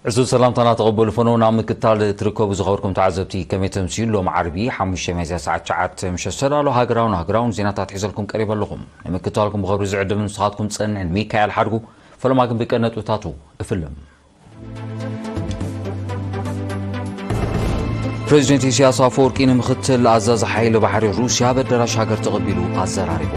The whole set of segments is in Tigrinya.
ዕዙዝ ሰላምታና ተቐበሉ ፈነው ናብ ምክታል ትርከቡ ዝኸበርኩም ተዓዘብቲ። ከመይ ተምስዩ? ሎም ዓርቢ ሓሙሽተ ሚያዝያ ሰዓት ትሽዓተ ምሸት ዝተዳሎ ሃገራውን ሃገራውን ዜናታት ሒዘልኩም ቀሪበ ኣለኹም። ንምክታልኩም ብኸብሪ ዝዕድም ንስኻትኩም ጸንዕን ሚካኤል ሓድጉ። ፈለማ ግን ብቀነጥብታቱ እፍልም። ፕሬዚደንት ኢሳያስ ኣፈወርቂ ንምክትል ኣዛዚ ሓይሊ ባሕሪ ሩስያ ኣብ ኣዳራሽ ሃገር ተቐቢሉ ኣዘራሪቡ።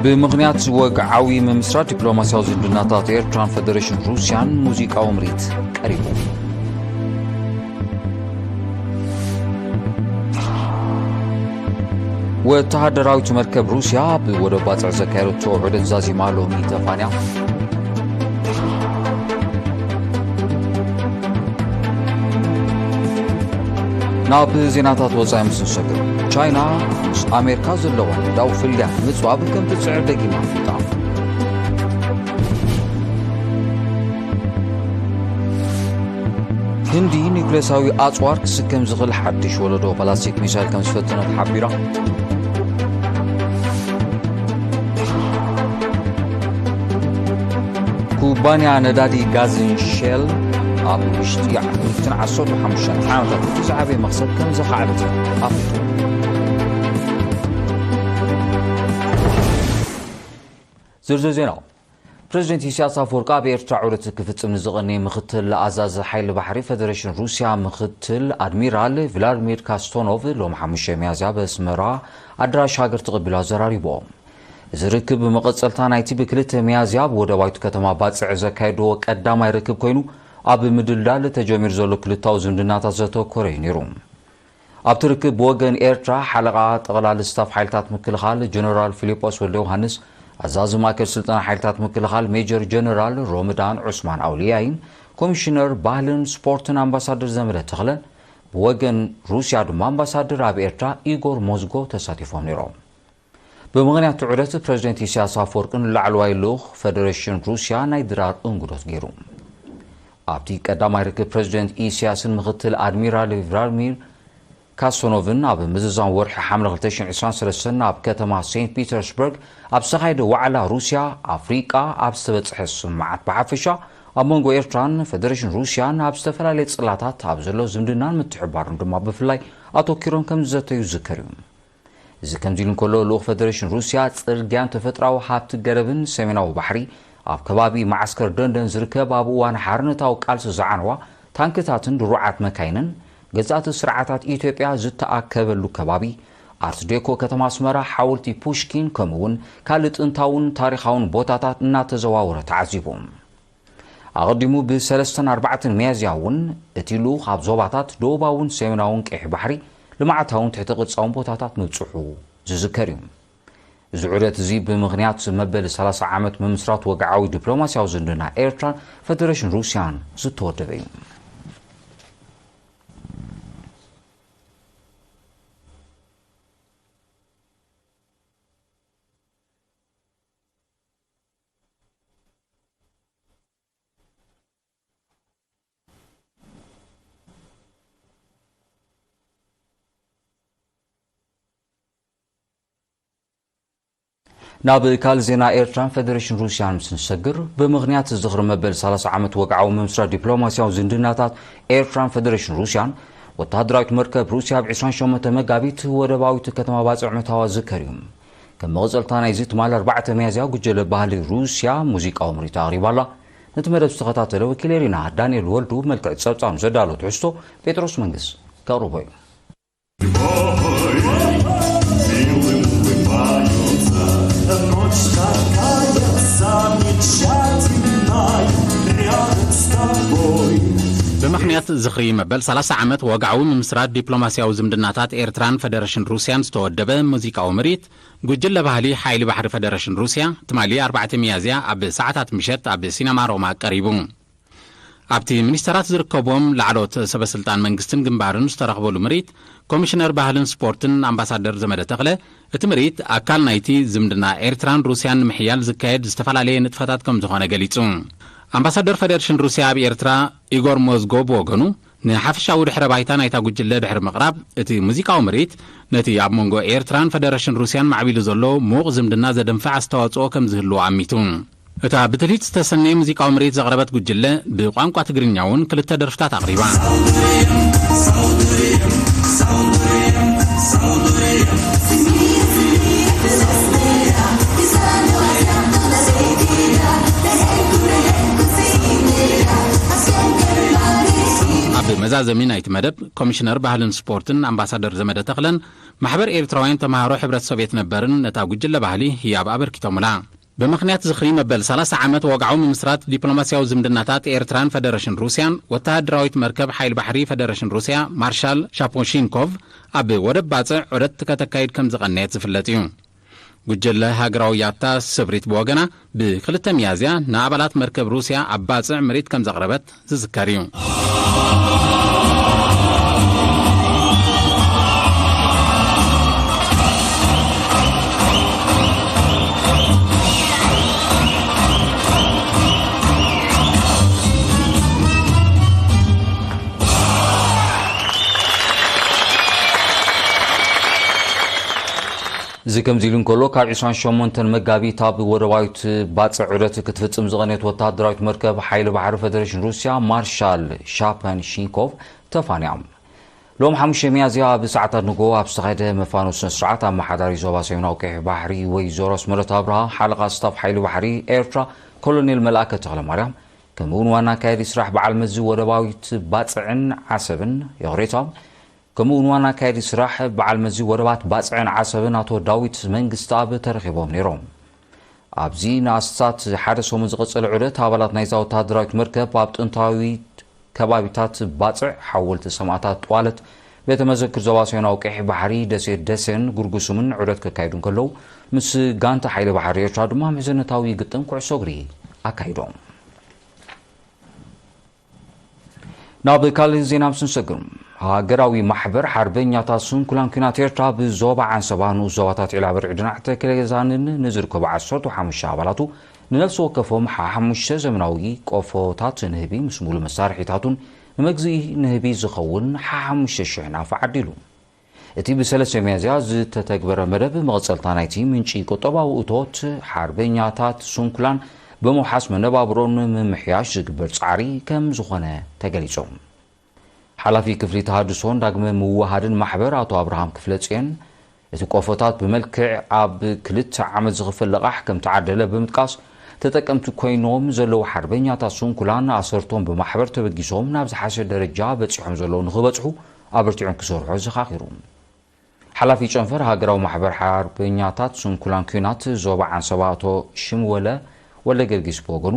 ብምኽንያት ወግዓዊ ምምስራት ዲፕሎማስያዊ ዝምድናታት ኤርትራን ፈደረሽን ሩስያን ሙዚቃዊ ምርኢት ቀሪቡ። ወተሃደራዊት መርከብ ሩስያ ኣብ ወደብ ባጽዕ ዘካየደቶ ዑደት ዛዚማ ሎሚ ተፋንያ። ናብ ዜናታት ወጻኢ ምስ ንሰግር፣ ቻይና ምስ ኣሜሪካ ዘለዋ ንግዳዊ ፍልልያት ንምጽባብ ከም ትጽዕር ደጊማ ኣፍሊጣ። ህንዲ ኒውክሌሳዊ ኣጽዋር ክስከም ዝኽእል ሓድሽ ወለዶ ባላስቲክ ሚሳይል ከም ዝፈተነት ሓቢራ። ኩባንያ ነዳዲ ጋዝን ሼል ኣብ ውሽጢ ዓሰርተ ሓሙሽተ ዓመታት እቲ ዝዓበየ መኽሰብ ከም ዘኻዕበተ ኣፍሊጡ። ዝርዝር ዜና። ፕሬዚደንት ኢሳያስ ኣፈወርቂ ኣብ ኤርትራ ዑደት ክፍጽም ንዝቐነየ ምኽትል ኣዛዚ ሓይሊ ባሕሪ ፈደረሽን ሩስያ ምኽትል ኣድሚራል ቭላድሚር ካስቶኖቭ ሎም ሓሙሽተ ሚያዝያ ኣብ ኣስመራ ኣዳራሽ ሃገር ተቐቢሉ ኣዘራሪቦ። እዚ ርክብ ብመቐጸልታ ናይቲ ብክልተ ሚያዝያ ኣብ ወደባዊት ከተማ ባጽዕ ዘካየድዎ ቀዳማይ ርክብ ኮይኑ፣ ኣብ ምድልዳል ተጀሚሩ ዘሎ ክልታዊ ዝምድናታት ዘተኮረ እዩ ነይሩ። ኣብቲ ርክብ ብወገን ኤርትራ ሓለቓ ጠቕላሊ ስታፍ ሓይልታት ምክልኻል ጀነራል ፊሊጶስ ወልደ ዮሃንስ፣ ኣዛዚ ማእከል ስልጠና ሓይልታት ምክልኻል ሜጀር ጀነራል ሮምዳን ዑስማን ኣውልያይን ኮሚሽነር ባህልን ስፖርትን ኣምባሳደር ዘመደ ተኽለን ብወገን ሩስያ ድማ ኣምባሳደር ኣብ ኤርትራ ኢጎር ሞዝጎ ተሳቲፎም ነይሮም። ብምኽንያት እቲ ዑደት ፕሬዚደንት ኢሳያስ ኣፈወርቅን ላዕለዋይ ልኡኽ ፈደረሽን ሩስያ ናይ ድራር እንግዶት ገይሩ። ኣብቲ ቀዳማይ ርክብ ፕሬዚደንት ኢሳያስን ምኽትል ኣድሚራል ቭላድሚር ካስቶኖቭን ኣብ ምዝዛም ወርሒ ሓምለ ክልተ ሽሕን ዕስራን ሰለስተን ኣብ ከተማ ሴንት ፒተርስበርግ ኣብ ዝተኻየደ ዋዕላ ሩስያ ኣፍሪቃ ኣብ ዝተበጽሐ ስምምዓት ብሓፈሻ ኣብ መንጎ ኤርትራን ፈደረሽን ሩስያን ኣብ ዝተፈላለየ ጽላታት ኣብ ዘሎ ዝምድናን ምትሕብባርን ድማ ብፍላይ ኣተኪሮም ከም ዝዘተዩ ዝዝከር እዩ። እዚ ከምዚ ኢሉ እንከሎ፣ ልኡኽ ፈደረሽን ሩስያ ጽርግያን ተፈጥራዊ ሃብቲ ገረብን ሰሜናዊ ባሕሪ ኣብ ከባቢ መዓስከር ደንደን ዝርከብ ኣብ እዋን ሓርነታዊ ቃልሲ ዝዓነዋ ታንክታትን ድሩዓት መካይንን ገዛእቲ ስርዓታት ኢትዮጵያ ዝተኣከበሉ ከባቢ ኣርት ዴኮ ከተማ ኣስመራ ሓወልቲ ፑሽኪን ከምኡ እውን ካልእ ጥንታውን ታሪኻውን ቦታታት እናተዘዋወረ ተዓዚቡ። ኣቐዲሙ ብሰለስተን ኣርባዕተን ሚያዝያ እውን እቲ ልኡኽ ኣብ ዞባታት ደቡባውን ሰሜናውን ቀይሕ ባሕሪ ልምዓታውን ትሕተ ቅርጻውን ቦታታት ምብጽሑ ዝዝከር እዩ። እዚ ዑደት እዚ ብምኽንያት መበል ሰላሳ ዓመት ምምስራት ወግዓዊ ዲፕሎማስያዊ ዝምድና ኤርትራን ፈደረሽን ሩስያን ዝተወደበ እዩ። ናብ ካልእ ዜና ኤርትራን ፈደረሽን ሩስያን ምስ ንሰግር፣ ብምኽንያት ዝኽሪ መበል ሰላሳ ዓመት ወግዓዊ ምምስራት ዲፕሎማስያዊ ዝምድናታት ኤርትራን ፈደረሽን ሩስያን፣ ወተሃደራዊት መርከብ ሩስያ ኣብ ዕስራን ሸሞንተን መጋቢት ወደባዊት ከተማ ባጽዕ ምእታዋ ዝዝከር እዩ። ከም መቐጸልታ ናይዚ ትማሊ ኣርባዕተ ሚያዝያ ጉጀለ ባህሊ ሩስያ ሙዚቃዊ ምርኢት ኣቕሪባ ኣላ። ነቲ መደብ ዝተኸታተለ ወኪል ኤሪና ዳንኤል ወልዱ መልክዕ ጸብጻብ ንዘዳሎ ትሕዝቶ ጴጥሮስ መንግስ ከቕርቦ እዩ። ብምኽንያት ዝኽሪ መበል ሰላሳ ዓመት ወግዓዊ ምምስራት ዲፕሎማስያዊ ዝምድናታት ኤርትራን ፈደረሽን ሩስያን ዝተወደበ ሙዚቃዊ ምርኢት ጉጅለ ባህሊ ሓይሊ ባሕሪ ፈደረሽን ሩስያ ትማሊ ኣርባዕተ ሚያዝያ ኣብ ሰዓታት ምሸት ኣብ ሲነማ ሮማ ቀሪቡ። ኣብቲ ሚኒስተራት ዝርከብዎም ላዕለዎት ሰበ ስልጣን መንግስትን ግንባርን ዝተረኽበሉ ምርኢት ኮሚሽነር ባህልን ስፖርትን ኣምባሳደር ዘመደ ተኽለ፣ እቲ ምርኢት ኣካል ናይቲ ዝምድና ኤርትራን ሩስያን ንምሕያል ዝካየድ ዝተፈላለየ ንጥፈታት ከም ዝኾነ ገሊጹ። ኣምባሳደር ፈደረሽን ሩስያ ኣብ ኤርትራ ኢጎር ሞዝጎ ብወገኑ፣ ንሓፈሻዊ ድሕረ ባይታ ናይታ ጉጅለ ድሕሪ ምቕራብ፣ እቲ ሙዚቃዊ ምርኢት ነቲ ኣብ መንጎ ኤርትራን ፈደረሽን ሩስያን ማዕቢሉ ዘሎ ምዉቕ ዝምድና ዘደንፍዕ ኣስተዋጽኦ ከም ዝህልዎ ኣሚቱ። እታ ብትልሂት ዝተሰነየ ሙዚቃዊ ምርኢት ዘቕረበት ጉጅለ፣ ብቋንቋ ትግርኛ እውን ክልተ ደርፍታት ኣቕሪባ። ኣብ መዛዘሚ ናይቲ መደብ፣ ኮሚሽነር ባህልን ስፖርትን ኣምባሳደር ዘመደ ተኽለን ማሕበር ኤርትራውያን ተማሃሮ ሕብረት ሶቭየት ነበርን ነታ ጉጅለ ባህሊ ህያብ ኣበርኪቶምላ። ብምኽንያት ዝኽሪ መበል ሰላሳ ዓመት ወግዓዊ ምምስራት ዲፕሎማስያዊ ዝምድናታት ኤርትራን ፈደረሽን ሩስያን፣ ወተሃደራዊት መርከብ ሓይሊ ባሕሪ ፈደረሽን ሩስያ ማርሻል ሻፖሺንኮቭ ኣብ ወደብ ባጽዕ ዑደት ከተካይድ ከም ዝቐነየት ዝፍለጥ እዩ። ጉጅለ ሃገራዊ ያታ ስብሪት ብወገና፣ ብ2 ሚያዝያ ንኣባላት መርከብ ሩስያ ኣብ ባጽዕ ምርኢት ከም ዘቕረበት ዝዝከር እዩ። እዚ ከምዚ ኢሉ እንከሎ፣ ካብ ዕስራን ሸሞንተን መጋቢት ኣብ ወደባዊት ባጽዕ ዑደት ክትፍጽም ዝቐነየት ወተሃደራዊት መርከብ ሓይሊ ባሕሪ ፈደረሽን ሩስያ ማርሻል ሻፐን ሺንኮቭ ተፋንያ። ሎም ሓሙሽተ ሚያዝያ ኣብ ሰዓታት ንግሆ ኣብ ዝተኻየደ መፋኖ ስነ ስርዓት፣ ኣመሓዳሪ ዞባ ሰሜናዊ ቀይሕ ባሕሪ ወይዘሮ ኣስመረት ኣብርሃ፣ ሓለቓ ስታፍ ሓይሊ ባሕሪ ኤርትራ ኮሎኔል መልኣከ ተኽለማርያም፣ ከምኡ እውን ዋና ኣካያዲ ስራሕ በዓል መዚ ወደባዊት ባጽዕን ዓሰብን ይቕሬታ፣ ከምኡ እውን ዋና ኣካያዲ ስራሕ በዓል መዚ ወደባት ባጽዕን ዓሰብን ኣቶ ዳዊት መንግስተኣብ ተረኺቦም ነይሮም። ኣብዚ ንኣስታት ሓደ ሰሙን ዝቐጸለ ዑደት፣ ኣባላት ናይዛ ወተሃደራዊት መርከብ ኣብ ጥንታዊት ከባቢታት ባጽዕ፣ ሓወልቲ ሰማእታት፣ ጥዋለት፣ ቤተ መዘክር ዞባ ሰሜናዊ ቀይሕ ባሕሪ፣ ደሴት ደሴን ጉርጉሱምን ዑደት ከካይዱ እንከለዉ፣ ምስ ጋንታ ሓይሊ ባሕሪ ኤርትራ ድማ ምሕዝነታዊ ግጥም ኩዕሶ እግሪ ኣካይዶም። ናብ ካልእ ዜና ምስ ንሰግር፣ ሃገራዊ ማሕበር ሓርበኛታት ስንኩላን ኲናት ኤርትራ ብዞባ ዓንሰባ ንኡስ ዞባታት ዒላበርዒ ድናዕ ተክለዛንን ንዝርከቡ ዓሰርተ ሓሙሽተ ኣባላቱ ንነፍሲ ወከፎም ሓሙሽተ ዘመናዊ ቆፎታት ንህቢ ምስ ሙሉ መሳርሒታቱን ንመግዝኢ ንህቢ ዝኸውን ሓሙሽተ ሽሕ ናፋ ዓዲሉ። እቲ ብሰለስተ ሚያዝያ ዝተተግበረ መደብ መቐጸልታ ናይቲ ምንጪ ቁጠባዊ እቶት ሓርበኛታት ስንኩላን ብምውሓስ መነባብሮን ንምምሕያሽ ዝግበር ጻዕሪ ከም ዝኾነ ተገሊጹ። ሓላፊ ክፍሊ ተሃድሶን ዳግመ ምውሃድን ማሕበር ኣቶ ኣብርሃም ክፍለጽዮን፣ እቲ ቆፎታት ብመልክዕ ኣብ ክልተ ዓመት ዝኽፈል ልቓሕ ከም ተዓደለ ብምጥቃስ፣ ተጠቀምቲ ኮይኖም ዘለዉ ሓርበኛታት ስንኩላን ኣሰርቶም ብማሕበር ተበጊሶም ናብ ዝሓሸ ደረጃ በጺሖም ዘለዉ ንኽበጽሑ ኣበርቲዖም ክሰርሑ ኣዘኻኺሩ። ሓላፊ ጨንፈር ሃገራዊ ማሕበር ሓርበኛታት ስንኩላን ኲናት ዞባ ዓንሰባ ኣቶ ሽምወለ ወልደጊዮርጊስ ብወገኑ፣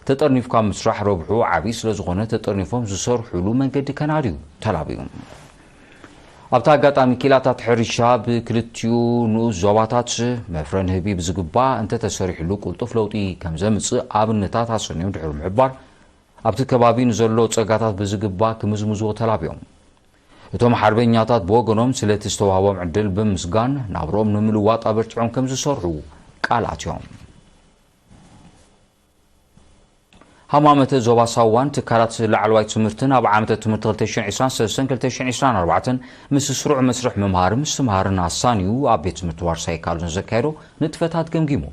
ተጠርኒፍካ ምስራሕ ረብሑ ዓብዪ ስለ ዝኾነ፣ ተጠርኒፎም ዝሰርሑሉ መንገዲ ከናድዩ ተላብዩ። ኣብቲ ኣጋጣሚ፣ ኪላታት ሕርሻ ብክልቲኡ ንኡስ ዞባታት መፍረ ንህቢ ብዝግባእ እንተተሰሪሕሉ ቅልጡፍ ለውጢ ከም ዘምጽእ ኣብነታት ኣሰንዮም ድሕሪ ምሕባር፣ ኣብቲ ከባቢ ንዘሎ ጸጋታት ብዝግባእ ክምዝምዝዎ ተላብዮም። እቶም ሓርበኛታት ብወገኖም ስለቲ ዝተዋህቦም ዕድል ብምስጋን፣ ናብርኦም ንምልዋጥ ኣበርቲዖም ከም ዝሰርሑ ቃል ኣትዮም። ሃማመተ ዞባ ሳዋን ትካላት ላዕለዋይ ትምህርትን ኣብ ዓመተ ትምህርቲ ክልተ ሽሕን ዕስራን ሰለስተን ክልተ ሽሕን ዕስራን ኣርባዕተን ምስ ስሩዕ መስርሕ ምምሃር ምስትምሃርን ኣሳንዩ ኣብ ቤት ትምህርቲ ዋርሳይ ካልዞን ዘካየዶ ንጥፈታት ገምጊሙ።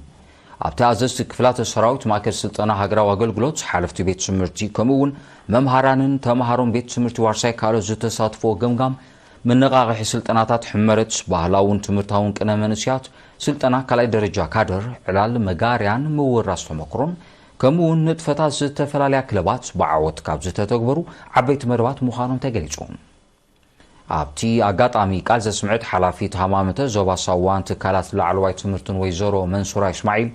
ኣብቲ ኣዘዝቲ ክፍላተ ሰራዊት፣ ማእከል ስልጠና ሃገራዊ ኣገልግሎት፣ ሓለፍቲ ቤት ትምህርቲ፣ ከምኡ እውን መምሃራንን ተምሃሮን ቤት ትምህርቲ ዋርሳይ ካልኦት ዝተሳትፎ ገምጋም፣ መነቓቕሒ ስልጠናታት ሕመረት፣ ባህላውን ትምህርታውን ቅነ መንእስያት፣ ስልጠና ካልኣይ ደረጃ ካደር፣ ዕላል መጋርያን ምውራስ ተመክሮን፣ ከምኡ እውን ንጥፈታት ዝተፈላለያ ክለባት ብዓወት ካብ ዝተተግበሩ ዓበይቲ መደባት ምዃኖም ተገሊጹ። ኣብቲ ኣጋጣሚ ቃል ዘስምዐት ሓላፊት ሃማመተ ዞባ ሳዋን ትካላት ላዕለዋይ ትምህርትን ወይዘሮ መንሱራ እስማዒል፣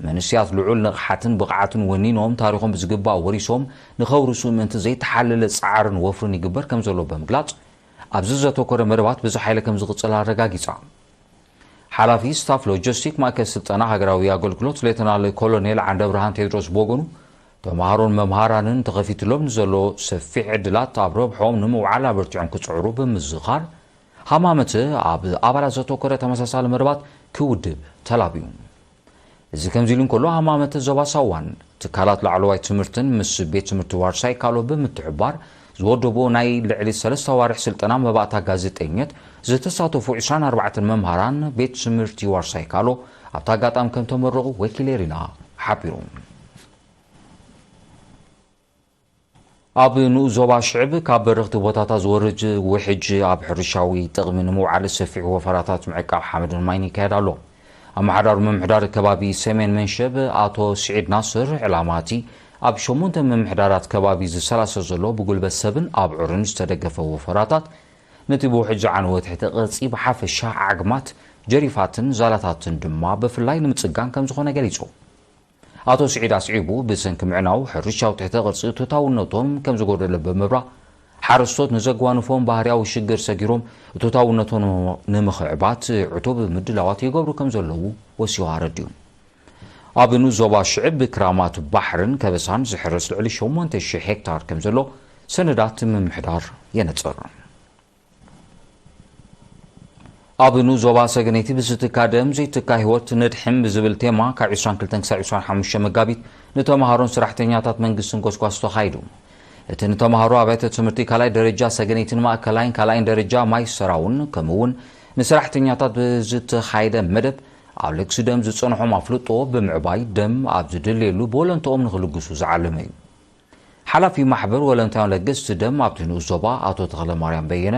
መንእስያት ልዑል ንቕሓትን ብቕዓትን ወኒኖም ታሪኾም ብዝግባእ ወሪሶም ንኸውርሱ ምእንቲ ዘይተሓለለ ጻዕርን ወፍርን ይግበር ከም ዘሎ ብምግላጽ፣ ኣብዚ ዘተኮረ መደባት ብዝሓ ኢለ ከም ዝቕጽል ኣረጋጊጻ። ሓላፊ ስታፍ ሎጂስቲክ ማእከል ስልጠና ሃገራዊ ኣገልግሎት ሌተናል ኮሎኔል ዓንደብርሃን ቴድሮስ ብወገኑ፣ ተምሃሮን መምሃራንን ተኸፊትሎም ንዘሎ ሰፊሕ ዕድላት ኣብ ረብሖም ንምውዓል ኣበርቲዖም ክጽዕሩ ብምዝኻር፣ ሃማመተ ኣብ ኣባላት ዘተኮረ ተመሳሳሊ መደባት ክውድብ ተላብዩ። እዚ ከምዚ ኢሉ እንከሎ፣ ሃማመተ ዞባ ሳዋን ትካላት ላዕለዋይ ትምህርትን ምስ ቤት ትምህርቲ ዋርሳይ ካልኦ ብምትሕባር ዝወደቦ ናይ ልዕሊ ሰለስተ ኣዋርሕ ስልጠና መባእታ ጋዜጠኝነት ዝተሳተፉ ዕስራን ኣርባዕተን መምሃራን ቤት ትምህርቲ ዋርሳይ ካሎ ኣብቲ ኣጋጣሚ ከም ተመረቑ ወኪል ኤሪና ሓቢሩ። ኣብ ንኡስ ዞባ ሽዕብ ካብ በረኽቲ ቦታታት ዝወርድ ውሕጅ ኣብ ሕርሻዊ ጥቕሚ ንምውዓል ሰፊሕ ወፈራታት ምዕቃብ ሓመድን ማይን ይካየድ ኣሎ። ኣመሓዳሪ ምምሕዳር ከባቢ ሰሜን መንሸብ ኣቶ ስዒድ ናስር፣ ዕላማ እቲ ኣብ ሸሞንተ ምምሕዳራት ከባቢ ዝሰላሰል ዘሎ ብጉልበት ሰብን ኣብዑርን ዝተደገፈ ወፈራታት፣ ነቲ ብውሕጅ ዝዓነወ ትሕተ ቅርጺ ብሓፈሻ ዓግማት፣ ጀሪፋትን ዛላታትን ድማ ብፍላይ ንምጽጋን ከም ዝኾነ ገሊጹ። ኣቶ ስዒድ ኣስዒቡ፣ ብሰንኪ ምዕናው ሕርሻዊ ትሕተ ቅርጺ እቶታውነቶም ከም ዝጎደለ ብምብራህ፣ ሓረስቶት ንዘጓንፎም ባህርያዊ ሽግር ሰጊሮም እቶታውነቶም ንምኽዕባት ዕቱብ ምድላዋት ይገብሩ ከም ዘለዉ ወሲኹ ኣረዲኡ። ኣብ ንኡስ ዞባ ሽዕብ ብክራማት ባሕርን ከበሳን ዝሕረስ ልዕሊ ሸሞንተ ሽሕ ሄክታር ከም ዘሎ ሰነዳት ምምሕዳር የነጽር። ኣብ ንኡስ ዞባ ሰገነይቲ ብዝትካ ደም ዘይትካ ህይወት ነድሕን ብዝብል ቴማ ካብ ዕስራን ክልተን ክሳብ ዕስራን ሓሙሽተን መጋቢት ንተምሃሮን ሰራሕተኛታት መንግስትን ጎስጓስ ተኻይዱ። እቲ ንተምሃሮ ኣብያተ ትምህርቲ ካልኣይ ደረጃ ሰገነይትን ማእከላይን ካልኣይን ደረጃ ማይ ሰራውን ከምኡ እውን ንሰራሕተኛታት ብዝተኻየደ መደብ ኣብ ልግሲ ደም ዝጸንሖም ኣፍልጦ ብምዕባይ ደም ኣብ ዝድልየሉ ብወለንትኦም ንኽልግሱ ዝዓለመ እዩ። ሓላፊ ማሕበር ወለንታውያን ለገስቲ ደም ኣብቲ ንኡስ ዞባ ኣቶ ተኽለማርያም በየነ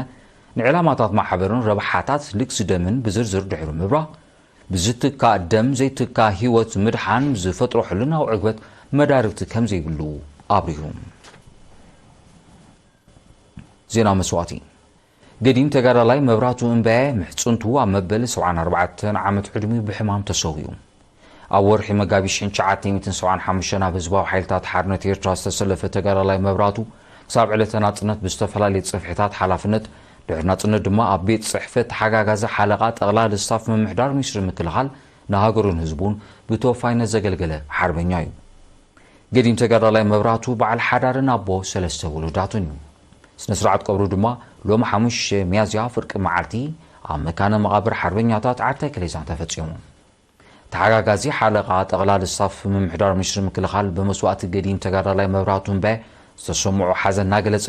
ንዕላማታት ማሕበርን ረብሓታት ልግሲ ደምን ብዝርዝር ድሕሪ ምብራህ፣ ብዝትካእ ደም ዘይትካእ ህይወት ምድሓን ዝፈጥሮ ሕልናዊ ዕግበት መዳርግቲ ከም ዘይብሉ ኣብሪሁ። ዜና መስዋእቲ። ገዲም ተጋዳላይ መብራቱ እምበየ ምሕጽንቱ ኣብ መበል ሰብዓን ኣርባዕተን ዓመት ዕድሚኡ ብሕማም ተሰዊኡ። ኣብ ወርሒ መጋቢት ሽሕን ትሽዓተ ሚእትን ሰብዓን ሓሙሽተን ኣብ ህዝባዊ ሓይልታት ሓርነት ኤርትራ ዝተሰለፈ ተጋዳላይ መብራቱ ክሳብ ዕለተ ናጽነት ብዝተፈላለየ ጽፍሕታት ሓላፍነት፣ ድሕሪ ናጽነት ድማ ኣብ ቤት ጽሕፈት ተሓጋጋዚ ሓለቓ ጠቕላሊ ስታፍ ምምሕዳር ሚኒስትሪ ምክልኻል ንሃገሩን ህዝቡን ብተወፋይነት ዘገልገለ ሓርበኛ እዩ። ገዲም ተጋዳላይ መብራቱ በዓል ሓዳርን ኣቦ ሰለስተ ውሉዳትን እዩ። ስነ ስርዓት ቀብሩ ድማ ሎሚ ሓሙሽተ ሚያዝያ ፍርቂ መዓልቲ ኣብ መካነ መቓብር ሓርበኛታት ዓርታይ ከሌዛን ተፈጺሙ። ተሓጋጋዚ ሓለቓ ጠቕላሊ ስታፍ ምምሕዳር ሚኒስትሪ ምክልኻል ብመስዋእቲ ገዲም ተጋዳላይ መብራቱ እምበ ዝተሰምዖ ሓዘን እናገለጸ፣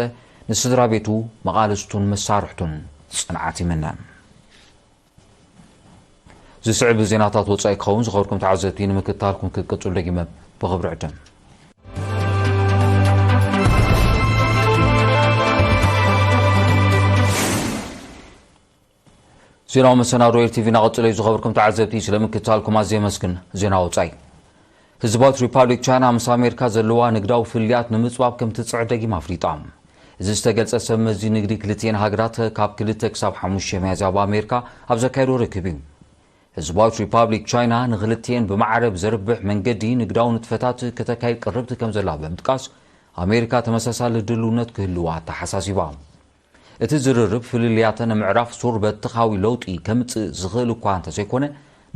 ንስድራ ቤቱ፣ መቓልስቱን መሳርሕቱን ጽንዓት ይምነ። ዝስዕብ ዜናታት ወጻኢ ክኸውን ዝኸበርኩም ተዓዘብቲ ንምክትታልኩም ክቅጽሉ ደጊመ ብኽብሪ ዕድም። ዜናዊ መሰናዶ ኤር ቲ ቪ እናቐጸለ እዩ። ዝኸበርኩም ተዓዘብቲ ስለምክትታልኩም ኣዝየ የመስግን። ዜና ወጻኢ። ህዝባዊት ሪፓብሊክ ቻይና ምስ ኣሜሪካ ዘለዋ ንግዳዊ ፍልልያት ንምጽባብ ከም ትጽዕር ደጊማ ኣፍሊጣ። እዚ ዝተገልጸ ሰብ መዚ ንግዲ ክልቲኤን ሃገራት ካብ ክልተ ክሳብ ሓሙሽተ ሚያዝያ ኣብ ኣሜሪካ ኣብ ዘካየዶ ርክብ እዩ። ህዝባዊት ሪፓብሊክ ቻይና ንክልቲኤን ብማዕረ ብዘርብሕ መንገዲ ንግዳዊ ንጥፈታት ከተካይድ ቅርብቲ ከም ዘላ ብምጥቃስ፣ ኣሜሪካ ተመሳሳሊ ድልውነት ክህልዋ ኣተሓሳሲባ። እቲ ዝርርብ ፍልልያተን ንምዕራፍ ሱር በተኻዊ ለውጢ ከምጽእ ዝኽእል እኳ እንተዘይኮነ፣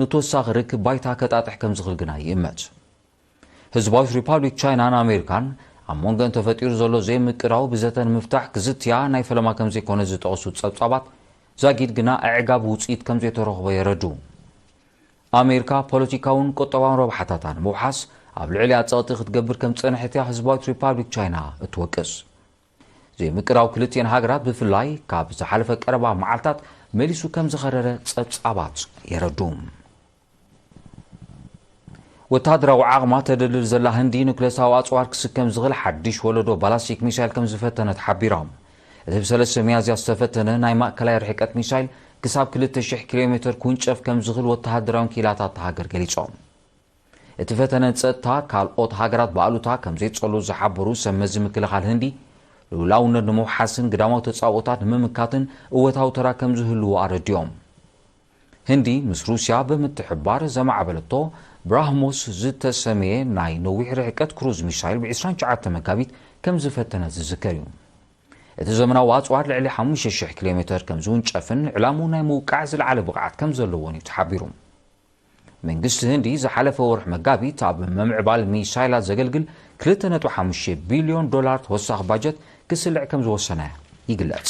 ንተወሳኺ ርክብ ባይታ ከጣጥሕ ከም ዝኽእል ግና ይእመት። ህዝባዊት ሪፓብሊክ ቻይናን ኣሜሪካን ኣብ መንጎን ተፈጢሩ ዘሎ ዘይምቅራው ብዘተ ንምፍታሕ ክዝትያ ናይ ፈለማ ከም ዘይኮነ ዝጠቐሱ ጸብጻባት ዛጊድ ግና ኣዕጋቢ ውጽኢት ከም ዘይተረኽቦ የረድኡ። ኣሜሪካ ፖለቲካውን ቁጠባውን ረብሓታታ ንምውሓስ ኣብ ልዕሊኣ ጸቕጢ ክትገብር ከም ዝጸንሐት እያ ህዝባዊት ሪፓብሊክ ቻይና እትወቅስ። ዘይምቅራው ክልቲኤን ሃገራት ብፍላይ ካብ ዝሓለፈ ቀረባ መዓልታት መሊሱ ከም ዝኸረረ ጸብጻባት የረድኡ። ወተሃደራዊ ዓቕማ ተደልድል ዘላ ህንዲ ኑክለሳዊ ኣጽዋር ክስከም ዝኽእል ሓድሽ ወለዶ ባላስቲክ ሚሳይል ከም ዝፈተነት ሓቢራ። እቲ ብሰለስተ ሚያዝያ ዝተፈተነ ናይ ማእከላይ ርሕቀት ሚሳይል ክሳብ ክልተ ሽሕ ኪሎ ሜተር ክውንጨፍ ከም ዝኽእል ወተሃደራዊ ክኢላታት እታ ሃገር ገሊጾም። እቲ ፈተነ ጸጥታ ካልኦት ሃገራት ብኣሉታ ከም ዘይጸሉ ዝሓበሩ ሰብ መዚ ምክልኻል ህንዲ፣ ልኡላውነት ንምውሓስን ግዳማዊ ተጻብኦታት ንምምካትን እወታዊ ተራ ከም ዝህልዎ ኣረዲኦም። ህንዲ ምስ ሩስያ ብምትሕብባር ዘማዕበለቶ ብራህሞስ ዝተሰምየ ናይ ነዊሕ ርሕቀት ክሩዝ ሚሳይል ብ ዕስራን ትሽዓተን መጋቢት ከም ዝፈተነ ዝዝከር እዩ። እቲ ዘመናዊ ኣጽዋር ልዕሊ ሓሙሽተ ሽሕ ኪሎ ሜተር ከም ዝውንጨፍን ዕላምኡ ናይ ምውቃዕ ዝለዓለ ብቕዓት ከም ዘለዎን እዩ ተሓቢሩ። መንግስቲ ህንዲ ዝሓለፈ ወርሒ መጋቢት ኣብ ምምዕባል ሚሳይላት ዘገልግል ክልተ ነጥቢ ሓሙሽተ ቢልዮን ዶላር ተወሳኺ ባጀት ክስልዕ ከም ዝወሰነ ይግለጽ።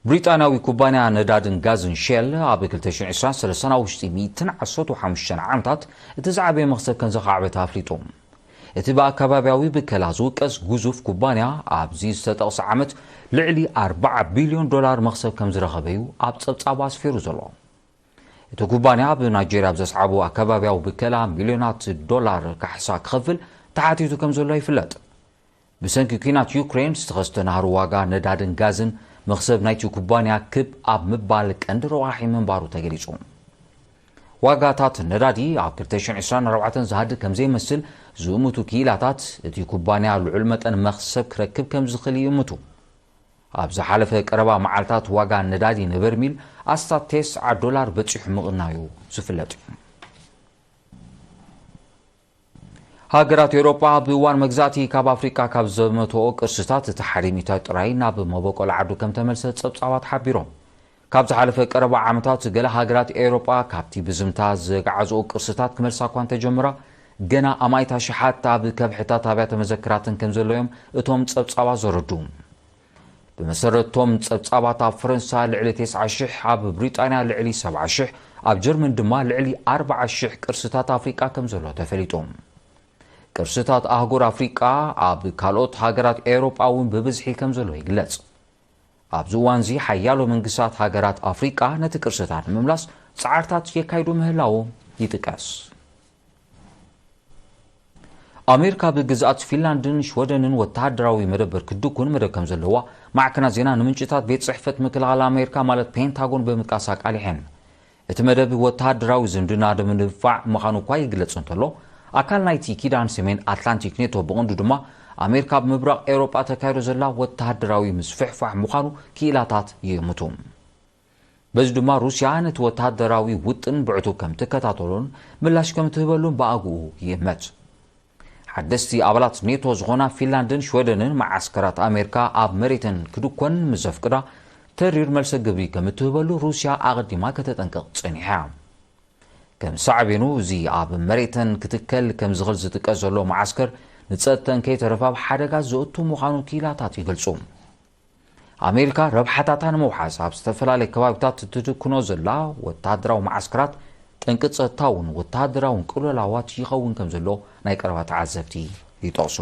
ብሪጣንያዊ ኩባንያ ነዳድን ጋዝን ሼል ኣብ ክልተ ሽሕን ዕስራን ሰለስተ ኣብ ውሽጢ ሚእትን ዓሰርተ ሓሙሽተን ዓመታት እቲ ዝዓበየ መኽሰብ ከም ዘኻዕበተ ኣፍሊጡ። እቲ ብኣከባብያዊ ብከላ ዝውቀስ ግዙፍ ኩባንያ ኣብዚ ዝተጠቕሰ ዓመት ልዕሊ ኣርባዓ ቢልዮን ዶላር መኽሰብ ከም ዝረኸበ እዩ ኣብ ጸብጻቡ ኣስፊሩ ዘሎ። እቲ ኩባንያ ኣብ ናይጄርያ ኣብ ዘስዓቦ ኣከባብያዊ ብከላ ሚልዮናት ዶላር ካሕሳ ክኸፍል ተሓቲቱ ከም ዘሎ ይፍለጥ። ብሰንኪ ኲናት ዩክሬን ዝተኸስተ ናህሪ ዋጋ ነዳድን ጋዝን መኽሰብ ናይቲ ኩባንያ ክብ ኣብ ምባል ቀንዲ ረቋሒ ምንባሩ ተገሊጹ። ዋጋታት ነዳዲ ኣብ ክልተ ሽሕን ዕስራን ኣርባዕተን ዝሃድእ ከም ዘይመስል ዝእምቱ ክኢላታት፣ እቲ ኩባንያ ልዑል መጠን መኽሰብ ክረክብ ከም ዝኽእል ይእምቱ። ኣብ ዝሓለፈ ቀረባ መዓልታት ዋጋ ነዳዲ ንበርሚል ኣስታት ተስዓ ዶላር በጺሑ ምቕናዩ ዝፍለጥ እዩ። ሃገራት ኤውሮጳ ኣብ እዋን መግዛእቲ ካብ ኣፍሪቃ ካብ ዘመትኦ ቅርስታት እቲ ሓደ ሚእታዊት ጥራይ ናብ መበቆል ዓዱ ከም ተመልሰ ጸብጻባት ሓቢሮም። ካብ ዝሓለፈ ቀረባ ዓመታት ገለ ሃገራት ኤውሮጳ ካብቲ ብዝምታ ዘግዓዝኦ ቅርስታት ክመልሳ እኳ እንተጀምራ፣ ገና ኣማኢት ኣሽሓት ኣብ ከብሕታት ኣብያተ መዘክራትን ከም ዘለዮም እቶም ጸብጻባት ዘረዱ። ብመሰረቶም ጸብጻባት ኣብ ፈረንሳ ልዕሊ ተስዓ ሽሕ፣ ኣብ ብሪጣንያ ልዕሊ ሰብዓ ሽሕ፣ ኣብ ጀርመን ድማ ልዕሊ ኣርብዓ ሽሕ ቅርስታት ኣፍሪቃ ከም ዘሎ ተፈሊጡ። ቅርስታት ኣህጉር ኣፍሪቃ ኣብ ካልኦት ሃገራት ኤውሮጳ እውን ብብዝሒ ከም ዘሎ ይግለጽ። ኣብዚ እዋንዚ ሓያሎ መንግስታት ሃገራት ኣፍሪቃ ነቲ ቅርስታት ንምምላስ ጻዕርታት የካይዱ ምህላዎም ይጥቀስ። ኣሜሪካ ብግዝኣት ፊንላንድን ሽወደንን ወተሃደራዊ መደበር ክድኩን መደብ ከም ዘለዋ ማዕከናት ዜና ንምንጭታት ቤት ጽሕፈት ምክልኻል ኣሜሪካ ማለት ፔንታጎን ብምጥቃስ ኣቃሊሐን። እቲ መደብ ወተሃደራዊ ዝምድና ንምድንፋዕ ምዃኑ እኳ ይግለጽ እንተሎ፣ ኣካል ናይቲ ኪዳን ሰሜን ኣትላንቲክ ኔቶ ብቐንዱ ድማ ኣሜሪካ ኣብ ምብራቕ ኤውሮጳ ተካይዶ ዘላ ወተሃደራዊ ምስፍሕፋሕ ምዃኑ ክኢላታት ይእምቱ። በዚ ድማ ሩስያ ነቲ ወተሃደራዊ ውጥን ብዕቱብ ከም ትከታተሎን ምላሽ ከም ትህበሉን ብኣግኡ ይእመት። ሓደስቲ ኣባላት ኔቶ ዝኾና ፊንላንድን ሽወደንን መዓስከራት ኣሜሪካ ኣብ መሬተን ክድኮን ምስ ዘፍቅዳ ተሪር መልሰ ግብሪ ከም እትህበሉ ሩስያ ኣቐዲማ ከተጠንቅቕ ጸኒሓ። ከም ሳዕቤኑ እዚ ኣብ መሬተን ክትከል ከም ዝኽእል ዝጥቀስ ዘሎ መዓስከር ንጸጥተን ከይተረፈ ኣብ ሓደጋ ዘእቱ ምዃኑ ክኢላታት ይገልጹ። ኣሜሪካ ረብሓታታ ንምውሓስ ኣብ ዝተፈላለየ ከባቢታት እትድክኖ ዘላ ወተሃደራዊ መዓስከራት ጠንቂ ጸጥታውን ወተሃደራውን ቅልውላዋት ይኸውን ከም ዘሎ ናይ ቀረባ ተዓዘብቲ ይጠቕሱ።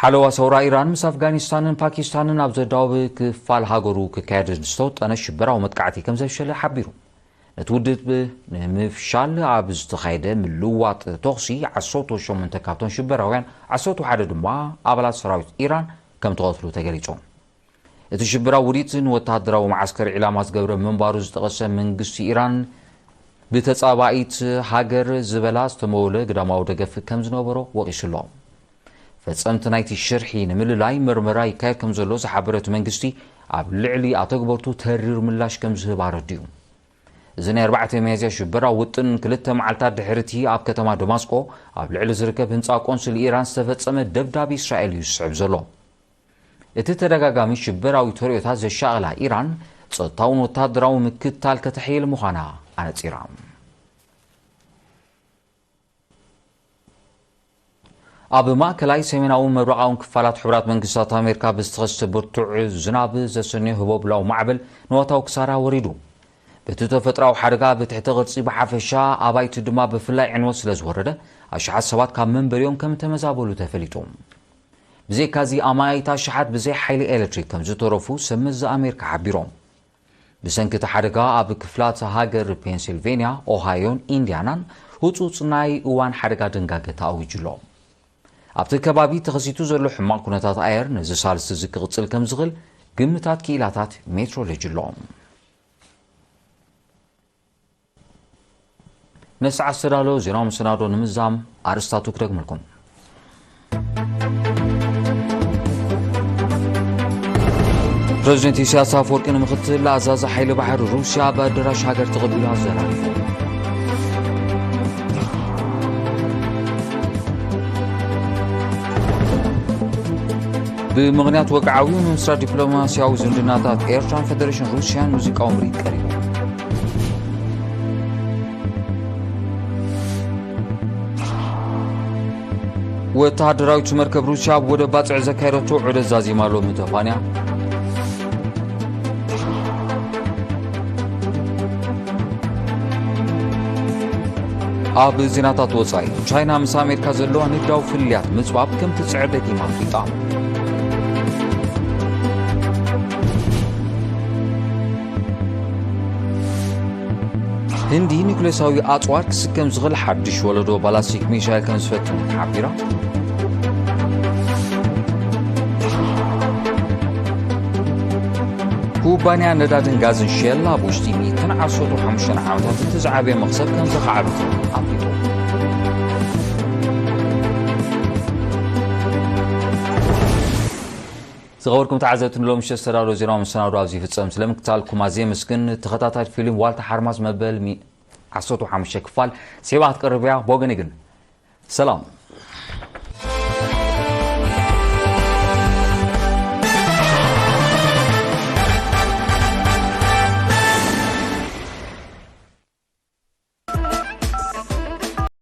ሓለዋ ሰውራ ኢራን ምስ ኣፍጋኒስታንን ፓኪስታንን ኣብ ዘዳወብ ክፋል ሃገሩ ክካየድ ዝተወጠነ ሽበራዊ መጥቃዕቲ ከም ዘፍሸለ ሓቢሩ። ነቲ ውድብ ንምፍሻል ኣብ ዝተኻየደ ምልዋጥ ተኹሲ ዓሰርተ ሸሞንተ ካብቶም ሽበራውያን ዓሰርተ ሓደ ድማ ኣባላት ሰራዊት ኢራን ከም ተቐትሉ ተገሊጹ። እቲ ሽበራዊ ውዲት ንወተሃደራዊ መዓስከር ዒላማ ዝገብረ ምንባሩ ዝጠቐሰ መንግስቲ ኢራን፣ ብተጻባኢት ሃገር ዝበላ ዝተመወለ ግዳማዊ ደገፍ ከም ዝነበሮ ወቒሱ ኣሎ። ፈጸምቲ ናይቲ ሽርሒ ንምልላይ መርመራ ይካየድ ከም ዘሎ ዝሓበረ እቲ መንግስቲ፣ ኣብ ልዕሊ ኣተግበርቱ ተሪር ምላሽ ከም ዝህብ ኣረዲኡ። እዚ ናይ ኣርባዕተ ሚያዝያ ሽበራዊ ውጥን ክልተ መዓልታት ድሕሪ እቲ ኣብ ከተማ ደማስቆ ኣብ ልዕሊ ዝርከብ ህንጻ ቆንስል ኢራን ዝተፈጸመ ደብዳብ እስራኤል እዩ ዝስዕብ ዘሎ። እቲ ተደጋጋሚ ሽበራዊ ተርእዮታት ዘሻቐላ ኢራን፣ ጸጥታውን ወተሃደራዊ ምክትታል ከተሕይል ምዃና ኣነጺራ። ኣብ ማእከላይ ሰሜናውን ምብራቓውን ክፋላት ሕቡራት መንግስታት ኣሜሪካ ብዝተኸስተ ብርቱዕ ዝናብ ዘሰንዮ ህቦብላዊ ማዕበል ንዋታዊ ክሳራ ወሪዱ። በቲ ተፈጥሮኣዊ ሓደጋ ብትሕቲ ቅርጺ ብሓፈሻ፣ ኣባይቲ ድማ ብፍላይ ዕንወት ስለ ዝወረደ፣ ኣሽሓት ሰባት ካብ መንበሪኦም ከም ተመዛበሉ ተፈሊጡ። ብዘይካዚ ኣማኢት ኣሽሓት ብዘይ ሓይሊ ኤሌክትሪክ ከም ዝተረፉ ሰብ መዚ ኣሜሪካ ሓቢሮም። ብሰንኪ እቲ ሓደጋ ኣብ ክፍላት ሃገር ፔንሲልቬንያ፣ ኦሃዮን ኢንዲያናን ህጹጽ ናይ እዋን ሓደጋ ድንጋገ ተኣዊጁ ኣሎ። ኣብቲ ከባቢ ተኸሲቱ ዘሎ ሕማቕ ኩነታት ኣየር ነዚ ሳልስቲ እዚ ክቕጽል ከም ዝኽእል ግምታት ክኢላታት ሜትሮሎጂ ኣሎ። ነዚ ሰዓት ዝተዳለወ ዜናዊ መሰናዶ ንምዝዛም ኣርእስታቱ ክደግመልኩም። ፕረዚደንት ኢሳያስ ኣፈወርቂ ንምክትል ኣዛዚ ሓይሊ ባሕሪ ሩስያ ኣብ ኣደራሽ ሃገር ተቐቢሉ ኣዘራሪቡ። ብምኽንያት ወግዓዊ ምምስራት ዲፕሎማስያዊ ዝምድናታት ኤርትራን ፈደሬሽን ሩስያን ሙዚቃዊ ምርኢት ቀሪቡ። ወተሃደራዊት መርከብ ሩስያ ኣብ ወደብ ባጽዕ ዘካየደቶ ዑደት ዛዚማ ሎሚ ተፋንያ። ኣብ ዜናታት ወጻኢ፣ ቻይና ምስ ኣሜሪካ ዘለዋ ንግዳዊ ፍልልያት ምጽባብ ከም ትጽዕር ደጊማ ኣፍሊጣ። ህንዲ ኒኩሌሳዊ ኣጽዋር ክስከም ዝኽእል ሓድሽ ወለዶ ባላስቲክ ሚሳይል ከም ዝፈትን ሓቢራ። ኩባንያ ነዳድን ጋዝን ሼል ኣብ ውሽጢ ሚእትን ዓሰርተ ሓሙሽተን ዓመታት እቲ ዝዓበየ መኽሰብ ከም ዘኻዕበተ ኣፍሊጡ። ዝኸበርኩም ተዓዘብቲ፣ ንሎሚ ምሸት ዝተዳለወ ዜናዊ መሰናዶ ኣብዚ ይፍጸም። ስለ ምክትታልኩም ኣዝየ የመስግን። ተኸታታሊ ፊልም ዋልታ ሓርማዝ መበል ሚ-፣ ዓሰርተ ሓሙሽተ ክፋል ስዒባ ክትቀርብ እያ። ብወገነይ ግን ሰላም።